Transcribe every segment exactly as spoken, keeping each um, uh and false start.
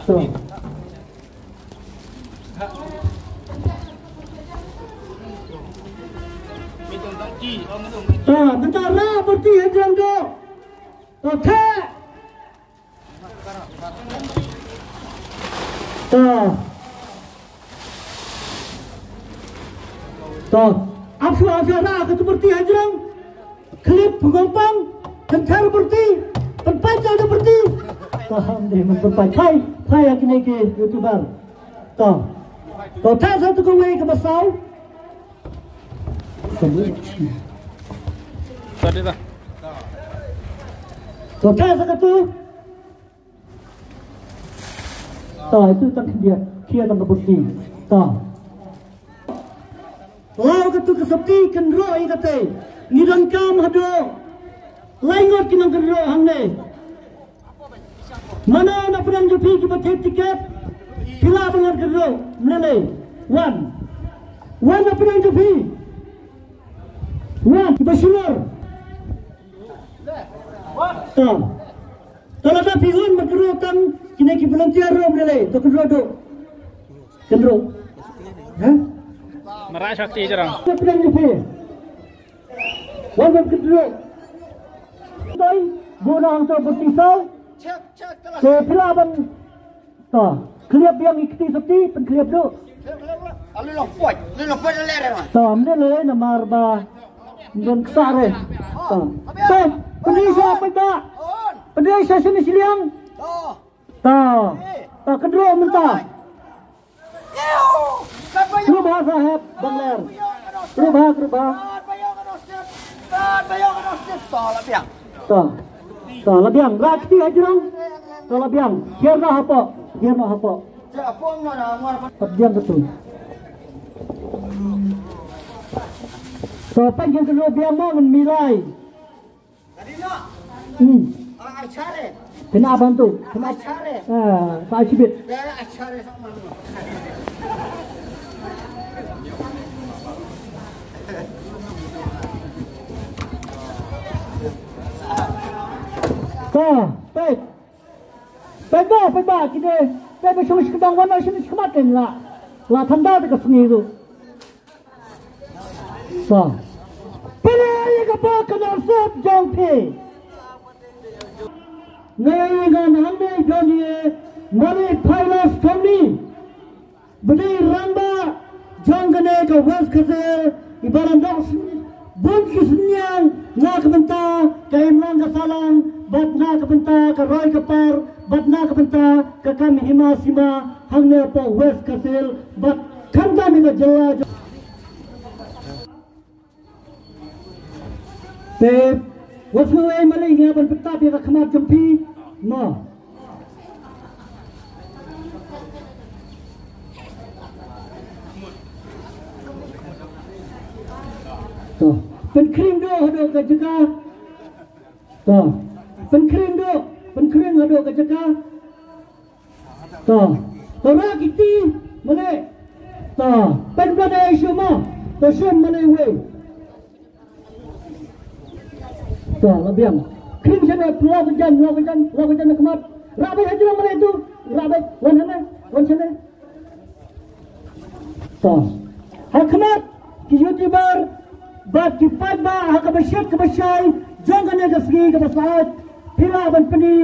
Ta, mynta ra pyrti hajrong do. To, theh. Ta. Ta. Ap shuwa, ap shuwa, ra ka tu pyrti hajrong. Khlip pengopang, kynthar pyrti, pynpait ka da pyrti. Ta, ym dei, men pynpait. Phai, phai ïa kine ki YouTuber. Ta. Ta, theh sa tu kawei kaba saw. Sorry, ta. Ta, theh sa katu. Ta, itu tang khyndiat, khia tang ka pyrti. Ta. Law katu ka sopti kynroh ïa kata. Ngi donkam haduh lai ngut ki nongkynroh hangne. Mano na pdeng jong phi kiba thied tiket? Phi lah ban ngat kynroh, mlei lei. Wan. Wan na pdeng jong phi. Wan, kiba shlur. Ta. Ta, lada phi hun ban kynroh tang kine ki volunteer ruh, mlei lei. To kynroh duh. Kynroh. Ha? Mara shakti jarang. Na pdeng jong phi. Wan ban kynroh. Doi, bun hangto bun tisaw. Te phi lah ban. Ta, khlieh biang ïa kti sopti, pynkhlieh duh. Ta, ym dei lei namar ba ym don ksah re. Ta. Te, pyni sha paidbah. Pyni sha shane shiliang. Ta. Ta, kynroh mynta. Kyrpad saheb Bangler. Kyrpad, kyrpad. Ta. Ta, la biang. Ra kti hajrong. Ta, la biang. Hiar noh hapoh. Hiar noh hapoh. Pat biang katu. Ta, pat biang katu, biang mo ngan milai. Hmm. Kena apa tu? Kena. Ah, tak sibit. Ta, peit. Peit ba, peit ba, kine. Peit ba, shong shi kdang wan, shong shi khmat kan la. La thanda te ka sngi tu. Sa. Pynlong ïa ka ba ka nongsep jong phi. Ngi ngan hangne don ïa Malik Pailas Thongni. Ba dei rangbah jong kane ka West Khasi Hills, i ba la noh bun ki synñiang na ka bynta ka imlang ka sahlang, bad na ka bynta ka roi ka par, bad na ka bynta ka kam hima sima hangne hapoh West Khasi Hills, bad khamtam ïa ka jylla jong Te, wat sngew ei, mane ngi ban pyntap ïa ka khmat jong phi. Mo. To. Pynkhring duh haduh ka jaka. To. Pynkhring duh, pynkhring haduh ka jaka. To. To, rah kiti, mane. To. Pynban ai shim mo. To, shim mane wei. To, la biang. Khring shane, la ka jan, la ka jan, la ka jan ha khmat. Rah beit ha jrong mane tu. Rah beit, wan hane, wan shane. To. Ha khmat ki YouTuber bad ki paidbah ha kaba shit kaba shai jong kane ka sngi kaba syaid, phi lah ban pyni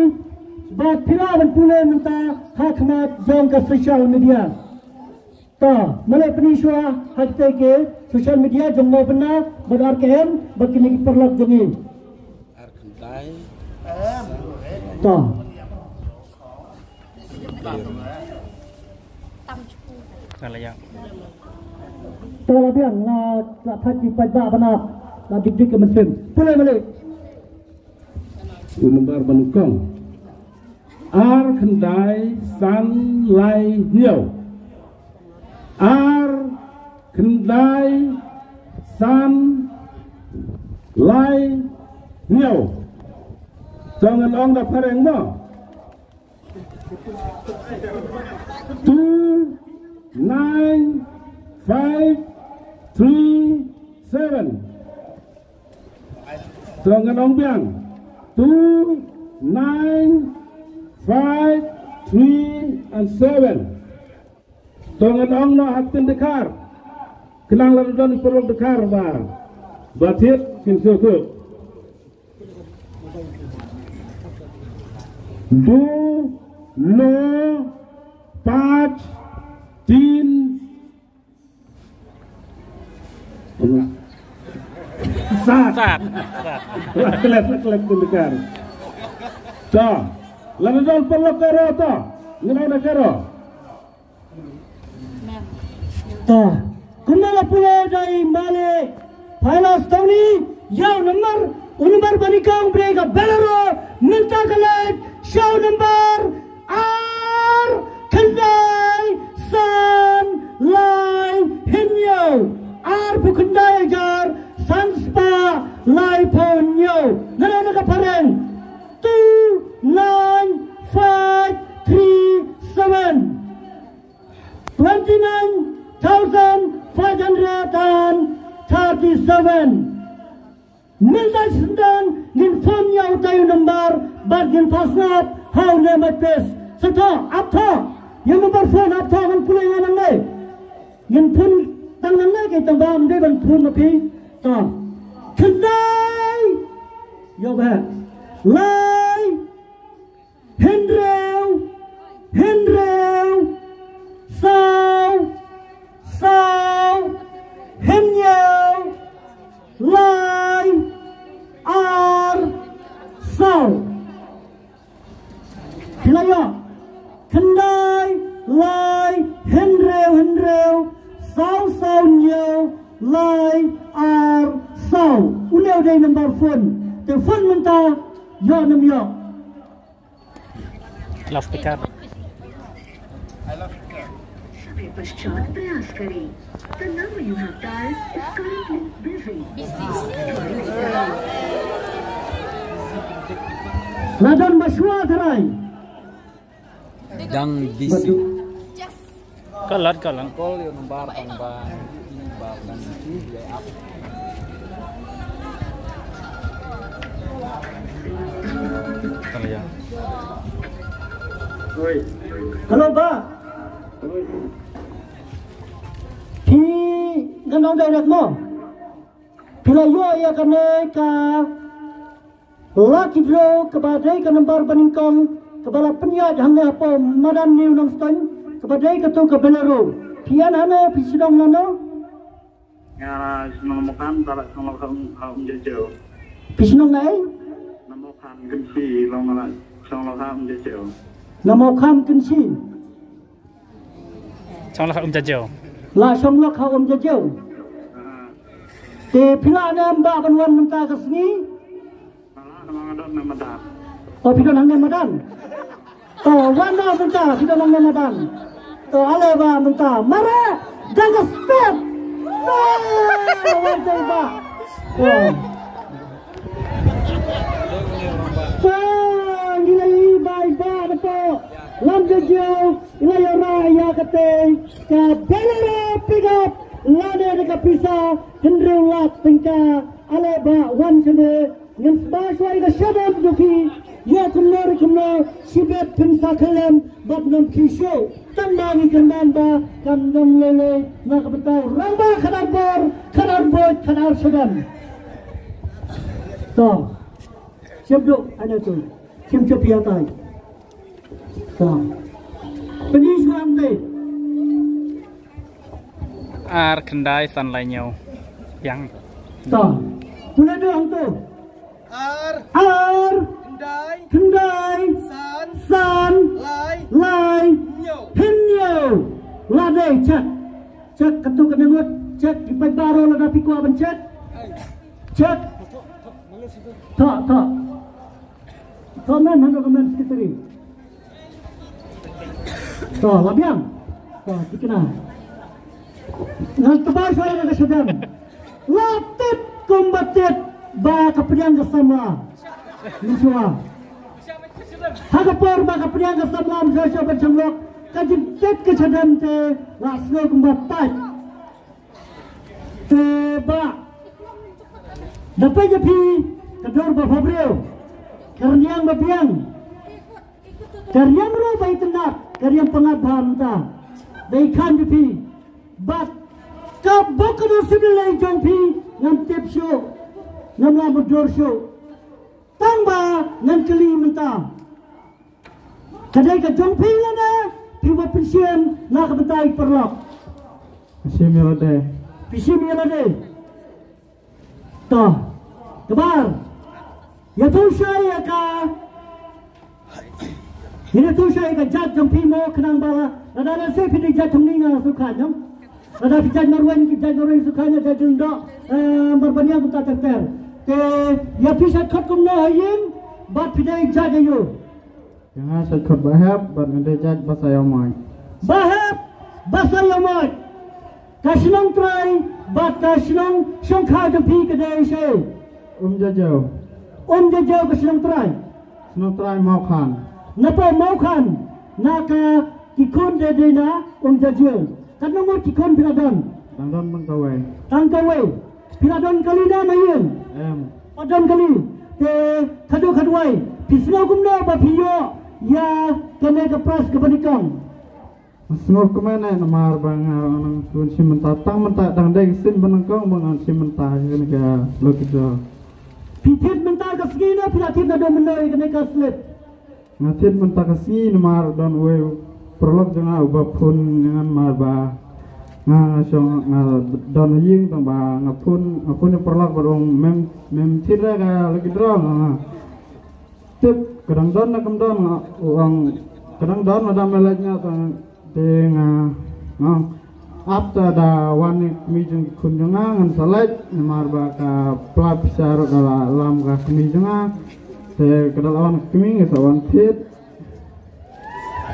bad phi lah ban pule mynta ha khmat jong ka social media. To, mane pyni shuwa ha kita ki social media jong Mo Bynna bad R K M bad kine ki paralok jong ngi. To. Nga la ïa. To, la biang, nga la thait ki paidbah ban ap, la dik dik ka mynsiem. Pule mane. U nombar ba nyngkong. Ar khyndai san lai hynñiew. Ar khyndai san lai hynñiew. To ngan ong da phareng mo. Two nine five three seven. To ngan ong biang. Two nine five three and seven. To ngan ong noh ha ktien Dkhar. Khnang lada don ki paralok Dkhar ba ba thied kin sngewthuh. Du, no, pach, tin, sat. Sat. Sat. Klet, klet, klet. To. Lada don paralok Garo to. Ngi don Garo. To, kumba la pule da i Malik Pailas Tony, ïa u nambar, u nambar ba nyngkong briew ka Bolero, mynta ka leit sha u nambar ar khyndai san lai hynñiew, arphew khyndai hajar san spah laiphew hynñiew. Ngan ong na ka phareng, two nine five three seven. Twenty-nine thousand five hundred and thirty-seven. Mynta shisien ngin phone ïa utai u nambar bad ngin phah sngap ha une u mike. Sa thoh, ap thoh. Ïa u nambar phone ap thoh, ngan pule ïa nangne. Ngin phone tang nangne, ka tang ba ym dei ban phone ma phi. To. Khyndai. Ïa ba. Lai. Hynriew, hynriew, saw, saw, hynñiew, lai, ar, saw. Phi la ïoh? Khyndai, lai, hynriew, hynriew, saw, saw, hynñiew, lai, ar, saw. Une u dei nambar phone. Te phone mynta, ïoh ne ym ïoh? Loudspeaker. समय पश्चात प्रयास करें। The number you have dialed is currently busy। Ladan ba shuwa tharai. Dang busy. Ka lad ka lang. Call ïa u nambar tang ba, ba tang ïa. Hello, Bah. Phi ngan ong direct mo. Phi la ïoh ïa kane ka lucky draw kaba dei ka nambar ba nyngkong kaba la pynïaid hangne hapoh madan New Nongstoiñ kaba dei kato ka Bolero. Phi ïa nane, phi sdang nano? Nga la shnong Namokhan, ta la shnong Lokha Umjajeo. Phi shnong na ei? Namokhan Kynshi, long la shnong Lokha Umjajeo. Namokhan Kynshi. Shnong Lokha Umjajeo. La shnong Lokha Umjajeo. Te phi la ne em Bah ban wan mynta ka sngi? Nga la, nga don na madan. O, phi don hangne madan. To, wan noh mynta, phi don hangne madan. To, ale Bah mynta. Mare, da ka step. To, wan te Bah. To. To, ngi la ïohi Bah, Bah, na to. Lam Jajeo, ila ïa ra ïa kate. Ka Bolero pickup, lane da ka pisa, hynriew lak tyngka. Ale Bah, wan shane. Ngin sbah shuwa ïa ka shadem jong phi, ïa kumno re kumno, shibit phin sa khyllem bad ngam khih shuh. Tang ba ngi kyrmen ba kan don lei lei na ka bynta u rangbah khadar bor, khadar buit, khadar shadem. To. Shim duh, ane to. Shim shuh phi ïa tai. To. Pynïasoh ïa te. Ar khyndai san lai hynñiew. Biang. To. Pule duh hangto. Ar. Ar. Khyndai. Khyndai. San. San. Lai. Lai. Hynñiew. Hynñiew. La dei, check. Check, kato kane ngut. Check, ki paidbah ruh lada phi kwah ban check. Check. To, to. To, mem, hano ka mem secretary. To, la biang. To, thikna. Ngan tbah shuwa ïa ka shadem. La tit kumba tit ba ka pdiang ka samla. Mynshuwa. Ha ka por ba ka pdiang ka samla, mynshuwa shuwa ban shem lok, ka jingtit ka shadem te la sngew kumba pait. Te Bah, da peit ïa phi, ka dur ba pha briew, ka rynïeng ba biang. Ka riam ruh ba itynnat, ka riam pyngngad bha mynta. Dei khan jong phi. Bad ka bok ka dor sibling jong phi, ngam tip shuh, ngam lah mutdur shuh. Tang ba ngan kylli mynta. Ka dei ka jong phi lane, phi wa pynshim na ka bynta i paralok. Pynshim ïa lade. Pynshim ïa lade. To. Kaba ar. Ïathuh shai ïa ka. Ïathuh shai ïa ka jait jong phi mo khnang ba la. Lada la se phi dei jait jong ni nga sukha nyong. Lada phi jait Marwei, phi jait Marwei sukha nyong jait jong do. Eh, Marbaniang kumta ter ter. Te ïa phi sait khot kumno ha ïing. Bad phi dei jait aïu. Ïa nga sait khot Bahep, bad nga dei jait Basaiawmoit. Bahep, Basaiawmoit. Ka shnong trai, bad ka shnong shongkha jong phi ka dei shaei? Umjajew. Umjajew ka shnong trai. Shnong trai Mawkhan. Napoh Mawkhan, na ka ki khun dei dei na Umjajew. Katno ngut ki khun phi la don? Tang don tang kawei. Tang kawei. Phi la don kali ne maïing? Em. Pat don kali. Te khadduh khadwai. Phi sngew kumno ba phi ïoh ïa kane ka prize kaba nyngkong? Nga sngew kmen eh namar ba nga nang shim mynta tang mynta dang dei ka sien ba nyngkong ba ngan shim mynta ïa kane ka lucky draw. Phi thied mynta ka sngi ne phi la thied naduh mynno ïa kane ka slip? Nga thied mynta ka sngi namar don uwei u paralok jong nga uba phone ïa nga namar ba nga nga shong nga don ha ïing tang ba nga phone nga phone ïa u paralok ba ong mem mem thied re ka lucky draw nga tip ka dang don ne kam don nga ong ka dang don lada me leit nga tang Te nga nga ap ta da wan ïa ka kmie jong ki khun jong nga ngan sa leit namar ba ka pla pisa ruh ka la lam ka kmie jong nga. Te ka da la wan ka kmie nga sa wan thied.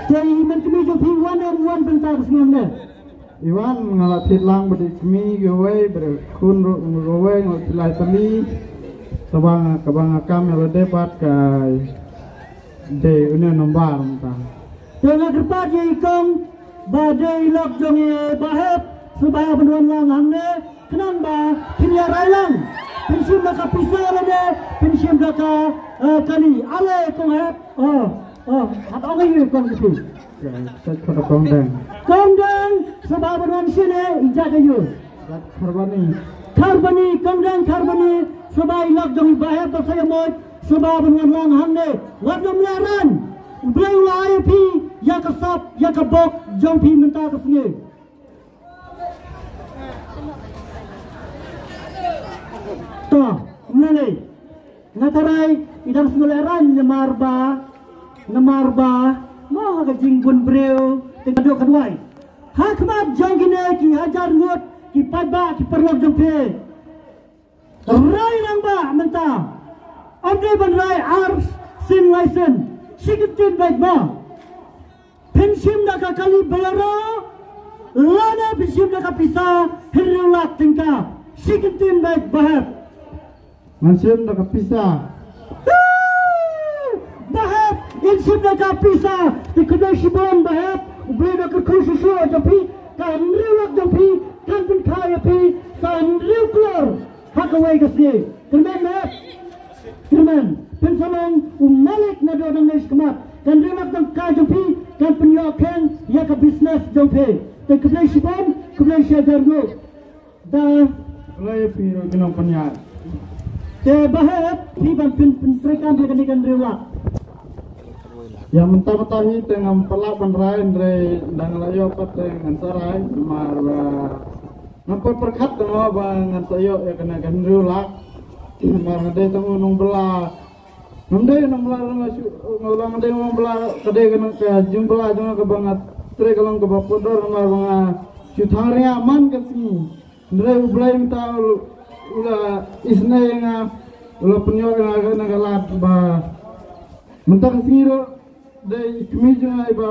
Te i man kmie jong phi wan em wan bynta ka sngi ne? I wan nga la thied lang bad i kmie kawei bad i khun ruh kawei nga la thied lai tylli. Kaba nga kaba nga kam ïa lade pat ka Dei une u nombar mynta. Te nga kyrpad ïa i kong ba dei i lok jong i Bahep sngewbha ban wan lang hangne khnang ba phin ïa rai lang. Phin shim da ka pisa lane phin shim da ka eh, kali. Ale kong Hep. Oh, oh, hap ong ïa i kong kiti. Ka ka kong dang. Kong dang sngewbha ban wan shane i jaka ïa. Kharbani. Kharbani, kong dang Kharbani sngewbha i lok jong i Bahep ba sa ïa mot. Sngewbha ban wan lang hangne wat nym lehrain. U Blei u la ai ïa phi ïa ka sap ïa ka bok jong phi mynta ka sngi. To, ym lei. Nga tharai i dang sngewlehrain namar ba namar ba mo ha ka jingbun briew te ka dok ka duwai. Ha khmat jong kine ki hajar ngut ki paidbah ki paralok jong phi. Rai rangbah mynta. Ym dei ban rai ar sien lai sien. Shi kyntien beit mo. Phin shim da ka kali Bolero lane phin shim da ka pisa hynriew lak tyngka. Shi kyntien beit Bahep. Ngan shim da ka pisa. Bahep, in shim da ka pisa. Te khublei shibun Bahep. U Blei da kyrkhu shuh shuh ïa phi. Ka hynriew lak jong phi kan pynkha ïa phi ka hynriew klur. Ha kawei ka sngi. Kyrmen eh. Kyrmen. Pynsaman u malik naduh nangne shakhmat. Kan rim ak dang ka jong phi kan pynïoh kheiñ ïa ka business jong phi. Te khublei shibun, khublei shihajar nguh. Da. Khublei ïa phi ruh ki nongpynïaid. Te Bahep phi ban pyn pyn treikam ïa kane kan rim ak. Ïa mynta mynta hi te ngam pat lah ban rai hynrei dang la ïoh pat te ngan sa rai namar ba Ngam pat pyrkhat te mo ba ngan sa ïoh ïa kane ka hynriew lak. Namar nga dei tang u nongbylla. Ngam dei u nongbylla ruh nga shu nga long dei u nongbylla ka dei kane ka jingbylla jong nga kaba nga trei ka long kaba pudor namar ba nga shu thang ria man ka sngi. Hynrei U Blei mynta u la isynei ïa nga u la pynïoh ïa nga kane ka lad ba mynta ka sngi ruh Dei i kmie jong nga iba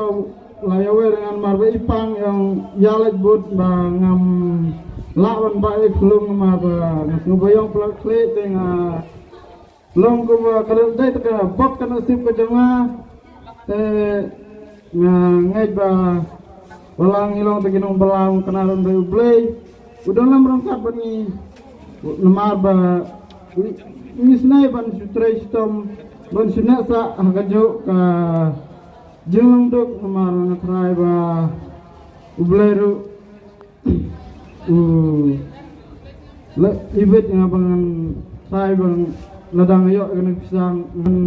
la ïa wer ngan mar ba i pang ïong ïa lait bud ba ngam lah ban ba i khlung mar ba nga sngew ba ïong pla khleh te nga long kumba ka dei te ka bok ka nasib ka jong nga te nga ngeit ba ba lang i long te ki nong ba lang kane ruh dei U Blei. U don lam ryngkat bad ngi namar ba ngi snai ban shu trei shitom ban shu neh sah ha kajuh ka Jinglong duk namar nga trai ba U Blei ruh u la ibit nga ba ngan trai ba la dang ïoh kane ka pisa ngan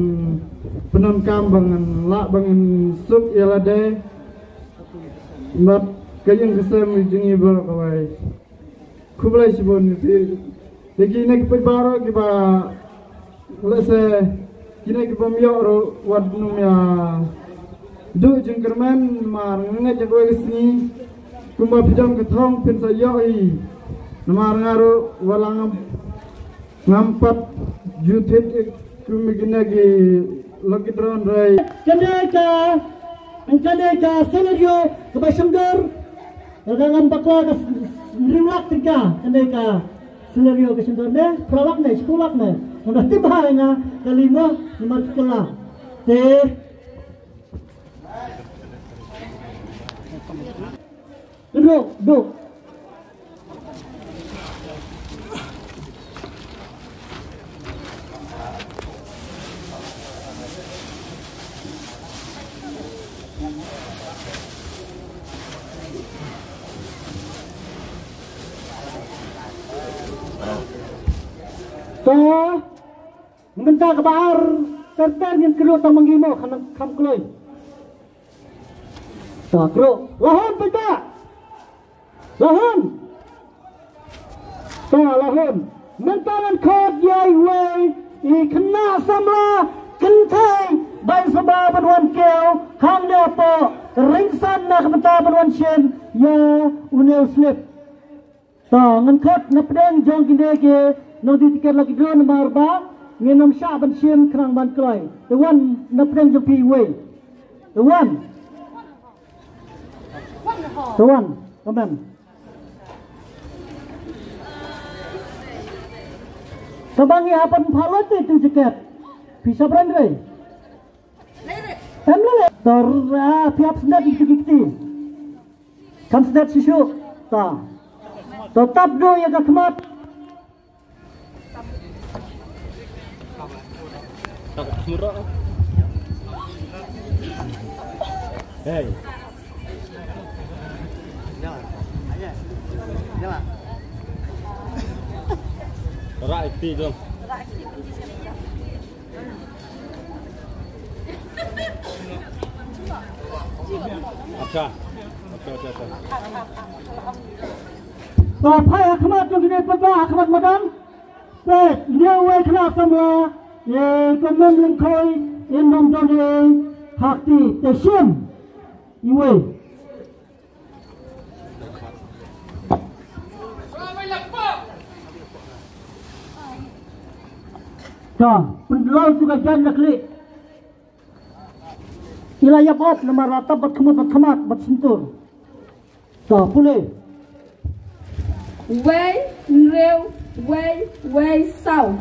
pyndonkam ba ngan lah ba ngan suk ïa lade. Bad ka ïing ka sem jong ngi baroh kawei. Khublei shibun ïa phi. Ïa kine ki paidbah baroh kiba lehse kine ki bym ïoh ruh wat nym ïa duh jingkyrmen namar nga ngeit ïa kawei ka sngi kumba phi don ka thong phin sa ïoh hi. Namar nga ruh wat la ngam ngam pat ju thied ïa kum kine ki lucky draw hynrei. Kane ka, kane ka scenario kaba shongdor. Nga ngam bakla ka hynriew lak tyngka, kane ka scenario ka shongdor ne, phra lak ne, shiphew lak ne. Nga da tip bha ïa nga kali mo, namar ki kylla. Te. Duk, duk. To, mynta kaba ar ter ter ngin kyrduh tang ma ngi mo, kham, kham kloi. To, kyrduh. La hun, pynta. La hun. To, la hun. Mynta ngan khot ïa iwei i khynnah samla kynthei ba in sa ba ban wan kiew hangne hapoh ka ring san na ka bynta ban wan shim ïa une u slip. To, ngan khot na pdeng jong kine ki nongdie tiket lucky draw namar ba ngin ym shah ban shim khnang ban kloi. Te wan na pdeng jong phi iwei. Te wan. Te wan. Amen. Tang ba ngi hap ban phah lut ïa tu jaket. Phi sa bren re. Em lele. Tor, ah, phi hap snet ïa tu ki kti. Kham snet shisha. Ta. To tap do ïa ka khmat. Hey. Rak iti dong. Acha. Acha, acha, acha. To phai ha khmat jong kine paidbah ha khmat madan. Peit, ine uwei khynnah samla, ïa ka mem lyngkhoi, in ym don ei ha kti, te shim. Iwei. To, pynlong tu ka jan na klik. I la ïap op namar la tap bad khmut bad khmat bad shyntur. To, pule. Wei, hynriew, wei, wei, saw.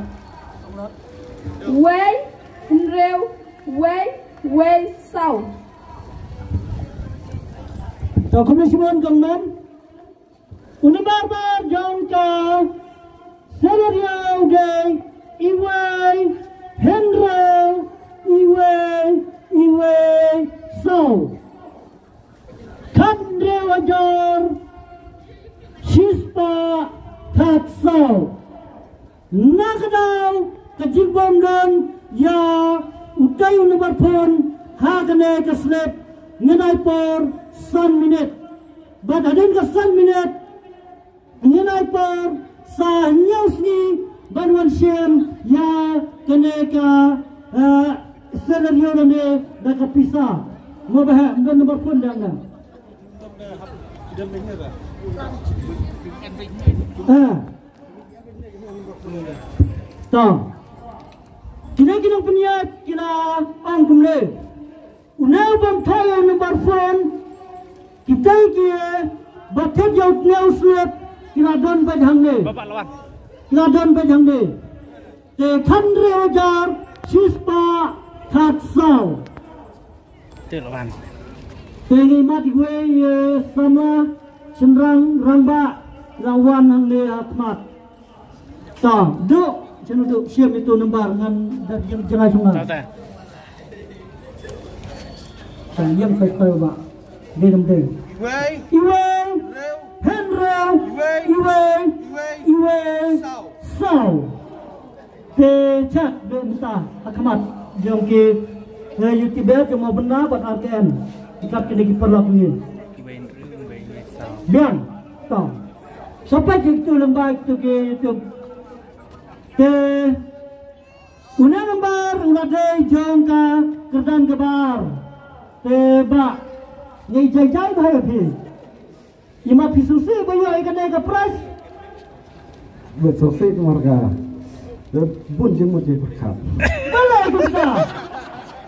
Wei, hynriew, wei, wei, saw. To, khublei shibun kong Mem. U nambar ba jong ka scenario u dei iwei, hynriew, iwei, iwei, saw. Khathynriew hajar shispah khatsaw. Na ka daw ka jingbym don ïa utei u nambar phone ha kane ka slip, ngin ai por san minit. Bad hadien ka san minit ngin ai por sa hynñiew sngi ban wan shim ïa kane ka, eh, scenario lane da ka pisa. Mo ba ha, ym don nambar phone da nga. Eh. To. Kine ki nongpynïaid ki la ong kumne. Une u bym thoh ïa u number phone, kita ki ba thied ïa une u slip ki la don beit hangne. Ki la don beit hangne. Te khathynriew hajar shispah khatsaw. Te la wan. Te ngi mad iwei, eh, samla shynrang rangbah la wan hangne ha khmat. Ta, duk, shano duk, shim ïa utu number ngan da jing jngai shong ngan. Ta, ta. Tang ïeng kai kai ba. Dei dam dei. Iwei. Iwei. Hynriew. Hynriew. Iwei. Iwei. Iwei. Iwei. Saw. Saw. Te chat dei mynta ha khmat jong ki, eh, YouTube jong Mawbynna bad R K N. Ikat kine ki paralok ngi. Biang. To. Sampai ki tu lem bad tu ki tu. Te Une nambar u la dei jong ka kyrdan kaba ar. Te ba ngi jai jai ba ïa phi. Ima phi sngewsih ba ïoh ïa kane ka prize. Ba sngewsih marka. Ba bun jingmut jingpyrkhat. Balei kumta?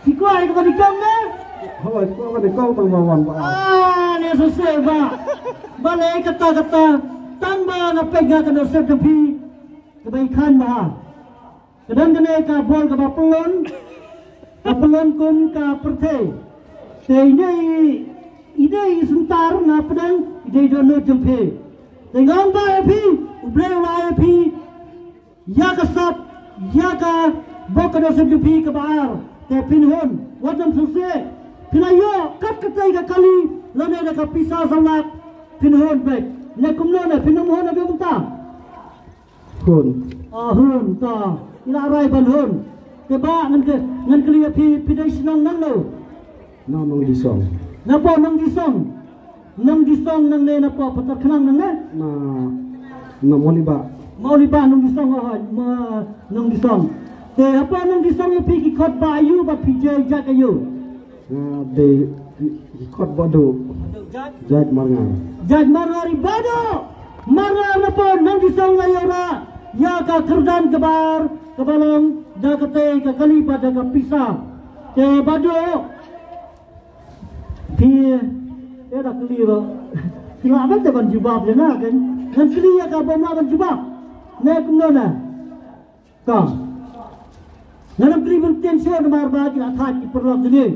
Phi kwah ïa kaba nyngkong ne? Hooid, kwah ba nyngkong tang ba wan ba ar. Ah, ne sngewsih ba. Balei kata kata tang ba nga peit nga ka nusip jong phi. Kaba i khan ba ha. Ka don kane ka bol kaba pyllun, ka pyllun kum ka pyrthei. Te i dei, i dei i syntar na pdeng, i dei dohnud jong phi. Te nga ong ba ïa phi, U Blei u la ai ïa phi ïa ka sap, ïa ka bok ka nusip jong phi kaba ar. Te phin hun, wat nym sngewsih. Phi la ïoh kat katei ka kali, lane da ka pisa saw lak, phin hun beit. Ne kumno ne, phin nym hun ha ka bynta. Hun. Ah, hun, ta. I la rai ban hun. Te ba ngan ke, ngan kylli ïa phi, phi dei shnong nangno? Na Nongdisong. Na poh Nongdisong. Nongdisong nangne na poh Patar Khnang nangne? Na, na Mawlibah. Mawlibah Nongdisong, oh, ma Nongdisong. Te hapoh Nongdisong ïa phi ki khot ba aïu bad phi jait jait aïu? Nga dei ki, ki khot Baduh. Jait Marngar. Jait Marngar i Baduh. Marngar na poh Nongdisong la ïoh ra ïa ka kyrdan kaba ar kaba long da katei ka kali bad da ka pisa. Te Baduh. Phi, eh, da kylli ruh. Phi lah ban te ban jubab ïa nga kan. Ngan kylli ïa ka bym lah ban jubab. Ne kumno ne? Ka. Ngan ym kylli ban ktien shuh namar ba ki la thait ki paralok jong ngi.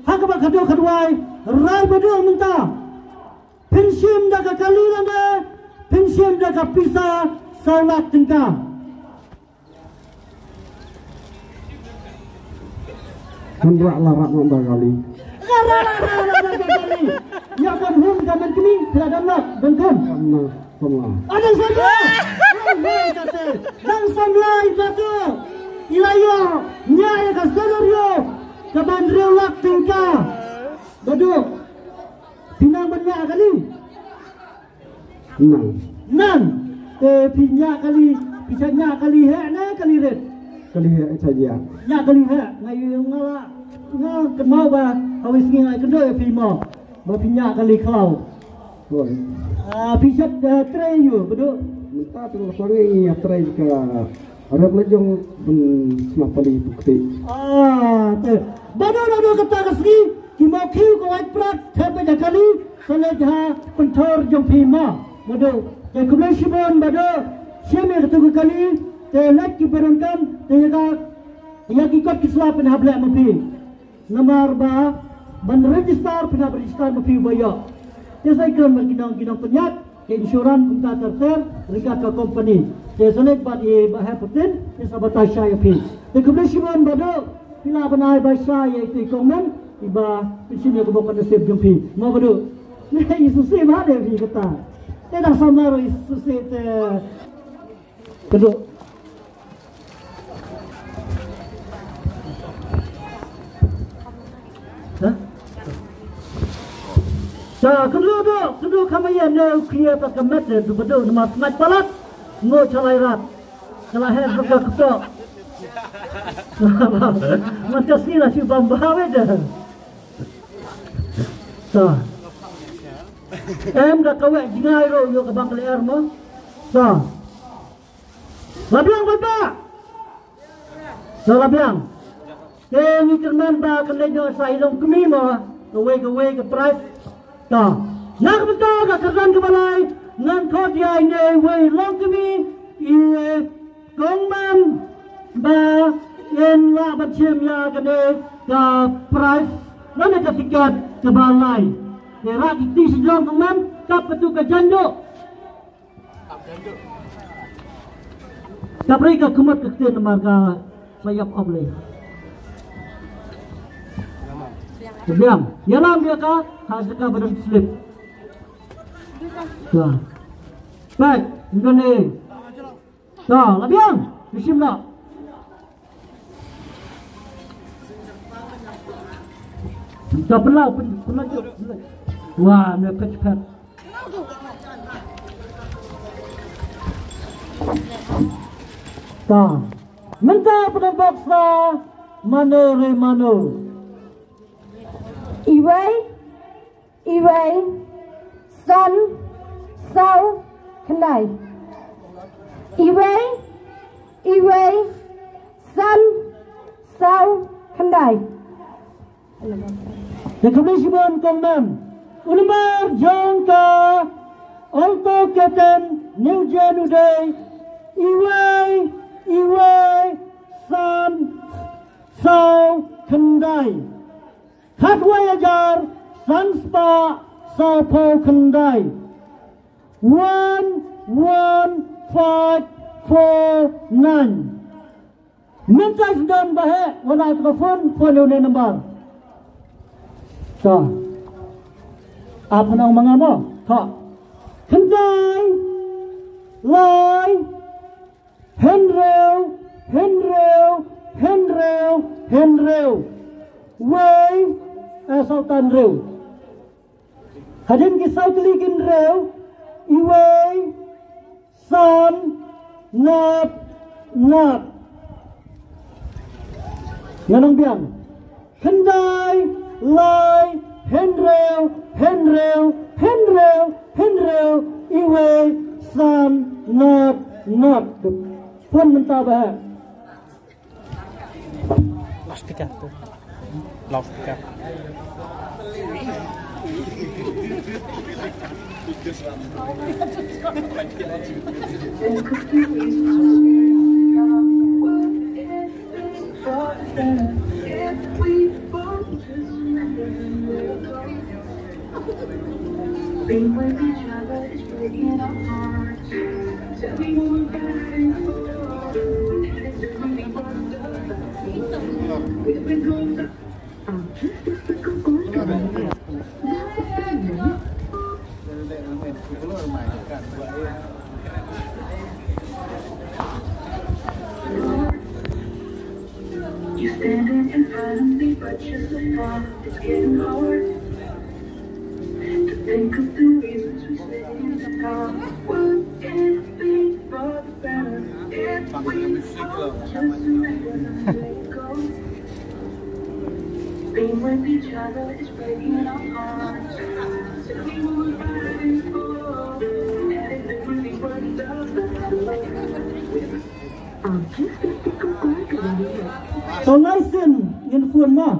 Ha kaba khatduh khatwai, rai Baduh mynta. Phin shim da ka kali lane, phin shim da ka pisa saw lak tyngka. Hynrei la rah noh da kali. La rah, la rah, la rah da kali. Ïa ka mhum ka man kini, phi la dang lak, dang kham. Dang samla. Ah, dang samla. Dang samla i Baduh. I la ïoh ñiah ïa ka scenario kaban hynriew lak tyngka. Baduh. Phi nang ban ñiah kali. Nang. Nang. Te phi ñiah kali, phi shait ñiah kali heh ne kali rit? Kali heh shait ñiah. Ñiah kali heh. Nga ïoh nga la, nga kynmaw ba ha wei sngi nga kynduh ïa phi mo. Ba phi ñiah kali khlaw. Hooid. Ah, phi shait, eh, trei ïa u, Baduh? Mynta te la sangeh ngi ïa trei ka rep la jong ban sma pali pukti. Ah, te. Baduh, Baduh, kata ka sngi ki mawkhiew ka wait prat thep bad ha kali, sa leit ha pynthor jong phi ma. Baduh, te khublei shibun Baduh, shim ïa katu ka kali, te leit ki baronkam, te ïa ka, ïa ki kot ki sla pynhap leh ma phi. Namar ba ban register, phi hap register ma phi ba ïoh. Te sa ïa kren bad ki nong, ki nongpynïaid, ki insurance kumta ter ter, ryngkat ka company. Te sa leit bad i Bah Hepworth, te sa batai shai ïa phi. Te khublei shibun Baduh, phi lah ban ai ba shai ïa i kongman, iba pynshim ïa ka bok ka nusip jong phi. Mo Baduh. Ne i sngewsih bha de phi kata. Te dang samla ruh i sngewsih te. Kynduh. Hah? Sa kynduh duh, kynduh kham ïa ne u khia ta ka met ne, tu Baduh namar sngap palat. Ngo chalai rat. Chalai heh ka kto. Man ka sngi la shu bam bha wei de. Sa. Em da ka wei jngai ro ïoh ka bang ka lyer mo. Sa. La biang bad ba. Sa la biang. Te ngi kyrmen ba kan leit noh sa i longkmie mo. Kawei kawei ka prize. Ta. Na ka bynta ka kyrdan kaba lai ngan khot ïa ine i wei longkmie i kongman ba in lah ban shim ïa kane ka prize lane ka tiket kaba lai. Te rah ki kti sha jrong kongman kap katu ka jaiñ duh. Kap ri ka khmut ka ktien namar ka sa ïap ap lei. Biang. Ïalam ïa ka ha jaka ba dang slip. Ka. Baik, ngane. Ka, la biang. Bishim la. Ka pynlaw, pyn-, pynlaw. Wah, ne pet pet. Ta. Mynta pynbok sa mano re mano. Iwei, iwei, san, saw, khyndai. Iwei, iwei, san, saw, khyndai. Te khublei shibun kong Mem. U nambar jong ka Alto K ten New Gen u dei iwei, iwei, san, saw, khyndai. Khatwei hajar, san spah, saw phew khyndai. One one five four nine. Mynta sdang ba heh, wan ai ka phone, phone ïa une number. To. Ap nang manga mo. To. Khyndai. Lai. Hynriew. Hynriew. Hynriew. Hynriew. Wei. Eh, saw tan riew. Hadien ki saw tylli ki hynriew, iwei, san, nod, nod. Ngan ong biang. Khyndai, lai, hynriew, hynriew, hynriew, hynriew, iwei, san, nod, nod. Phone mynta ba heh. Loudspeaker tu. Loudspeaker. Being with each other is breaking our hearts. Tell me what we're fighting for. And it's really what the We've been going You're standing in front of me, but you're so far. It's getting hard to think of the reasons we stay in the dark. Would it be for the better if we all just surrender and let go? Being with each other is breaking our hearts. Tell me what we're fighting for. And if it really worked out, Tang lai sien ngin phone mo.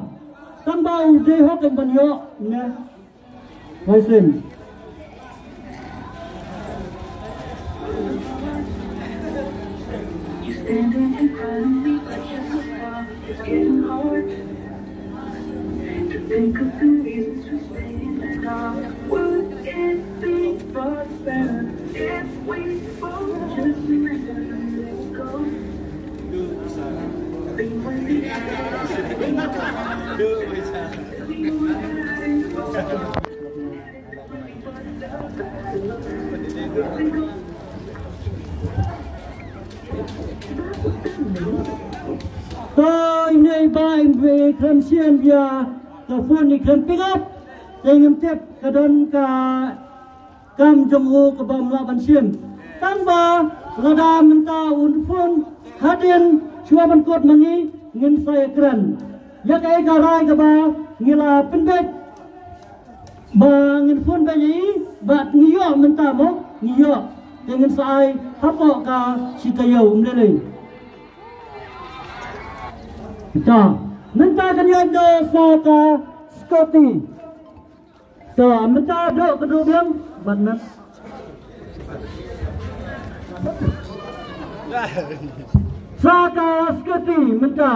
Tang ba u dei hok ban ïoh ne. Lai sien. You're standing in front of me, but you're so far. It's getting hard to think of the reasons for staying in the dark. Would it be for the better if we both just surrender and let go? Be with each other. To ine i bah i khlem shim ïa ka phone, i khlem pick up. Te ngim tip ka don ka kam jong u kaba ym lah ban shim. Tang ba lada mynta un phone hadien shuwa ban kut ma ngi, ngin sa ïakren ïa kaei ka rai kaba ngi la pynbeit. Ba ngin phone beit ïa i, bad ngi ïoh mynta mo, ngi ïoh. Te ngin sa ai hapoh ka shi taïew, ym lei lei. Ta, mynta kan ïaid noh sa ka Scotty. Ta, mynta dok ka dok biang, bad na. Sa ka Scotty mynta.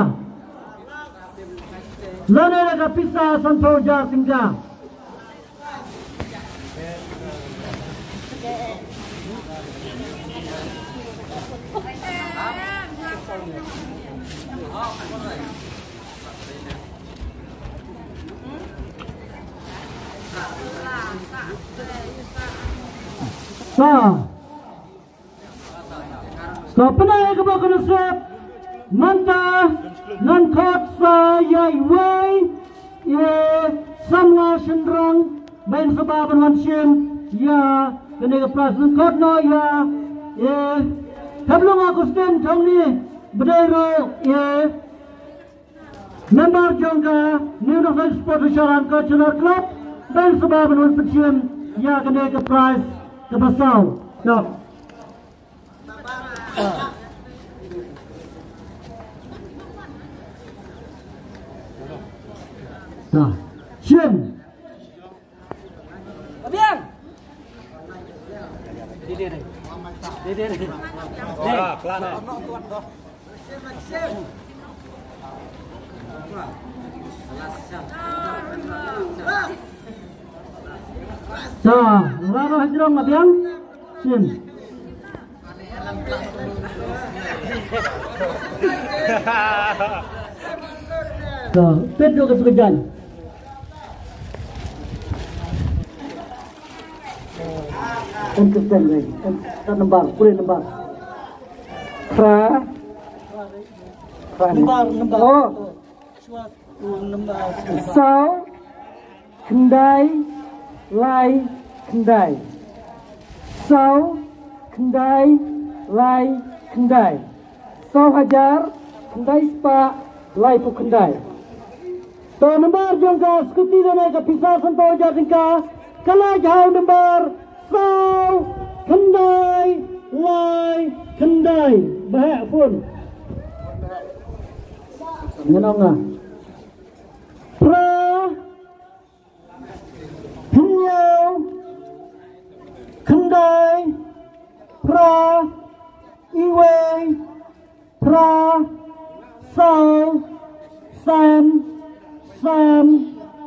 Lane ka pisa sanphew hajar tyngka. Sa. Sa pynai ka ba ka nusep. Mynta ngan khot sa ïa iwei i samla shynrang ba in sa ba ban wan shim ïa kane ka prize. Ngan khot noh ïa i Khablung Augustine Thongni, ba dei ruh i member jong ka New North East Sports Sharan Cultural Club, ba in sa ba ban wan pynshim ïa kane ka prize ka ba saw. Dap. Dah. Shim. Abiang. Dede, dede. Dede, dede. Ah, pelan, eh. Sa, ora roh hijrong, Abiang. Shim. Sa, pet dua ka suka jan. Em, em, em, em, kat nambar, pule nambar. Pra. Pra ni. Nambar, nambar. Oh. Saw, khyndai, lai, khyndai. Saw, khyndai, lai, khyndai. Saw hajar, khyndai spah, laiphew khyndai. To nambar jong ka skuti lane ka pisa sanphew hajar tyngka, ka la jia ha u nambar saw, khyndai, lai, khyndai. Ba heh phone. Ngan ong nga. Phra, hynñiew, khyndai, phra, iwei, phra, saw, san, san,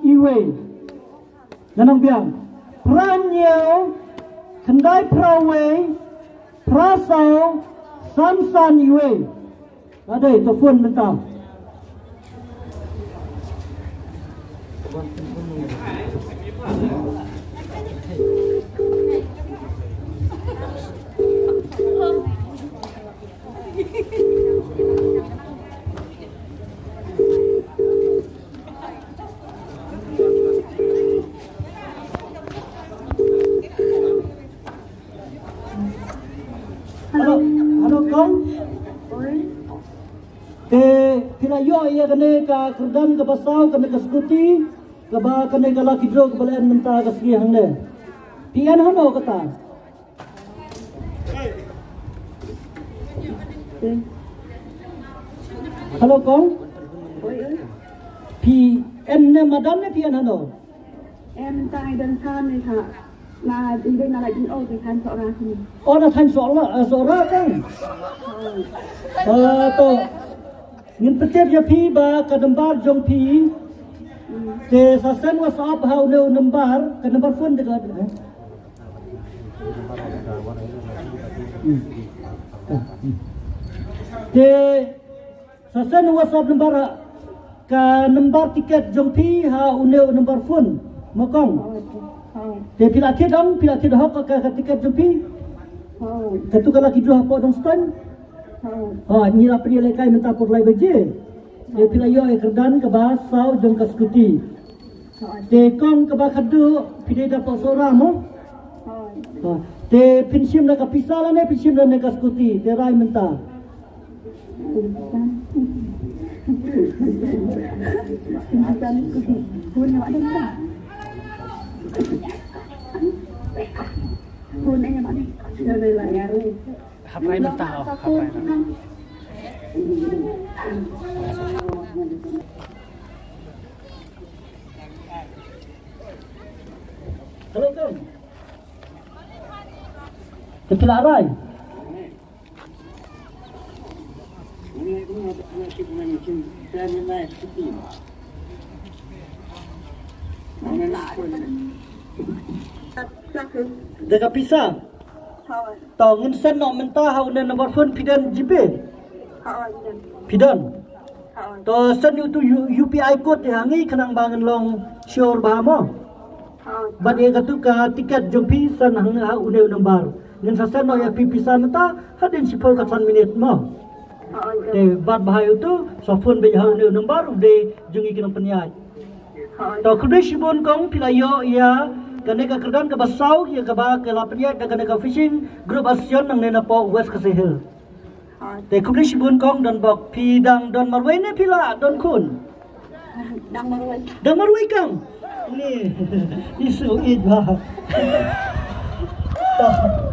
iwei. Ngan ong biang. Phra hynñiew, khyndai phra wei, phra saw, san san iwei. Ka dei, to phone mynta. Hello, hello, kong. Te phi la ïoh ïa kane ka kyrdan kaba saw, kane ka scooty, kaba kane ka lucky draw kaba la en mynta ka sngi hangne. Phi en hano kata? Hello, kong. Phi en ne madan ne phi en hano? Em tai dang khan ne ha. Na ding ding na la ding o ding khan so ra khan. O na khan so la, eh, so ra kan. Eh, to. Ngin pyntip ïa phi ba ka nambar jong phi. Te sa send WhatsApp ha u ne u nambar, ka nambar phone de ka. Hmm. Te sa send WhatsApp nambar ha, ka nambar tiket jong phi ha une u nambar phone, ma kong. Te phi la thied ong, phi la thied hok ka, ka tiket jong phi. Katu ka lucky draw hapoh Dongstoiñ. Ha, ngi la pynlehkai mynta por lai baje. Te phi la ïoh ïa kyrdan kaba saw jong ka scooty. Te kong kaba khadduh phi dei da pok Sohra mo. Ha, te phin shim da ka pisa lane phin shim da ne ka scooty, te rai mynta. Hap rai mynta, oh, hap rai mynta. Hello, Tom. Te phi la rai? Da ka pisa. Hooid. To ngin send noh mynta ha une number phone phi don GPay? Hooid, don. Phi don? Hooid. To send utu U-, UPI code ïa ngi khnang ba ngin long sure ba mo. Bad ïa katu ka tiket jong phi san hang ha une u number. Ngin sa send noh ïa phi pisa mynta hadien shiphew ka san minit mo. Te bad bha ïa utu sa phone beit ha une u number u dei jong ngi ki nongpynïaid. To khublei shibun kong phi la ïoh ïa kane ka kyrdan kaba saw ïa kaba ka la pynïaid da kane ka fishing group association nangne napoh West Khasi Hills. Te khublei shibun kong don bok phi dang don marwei ne phi la don khun. Dang marwei. Dang marwei kong. Ni ni su it ba. To.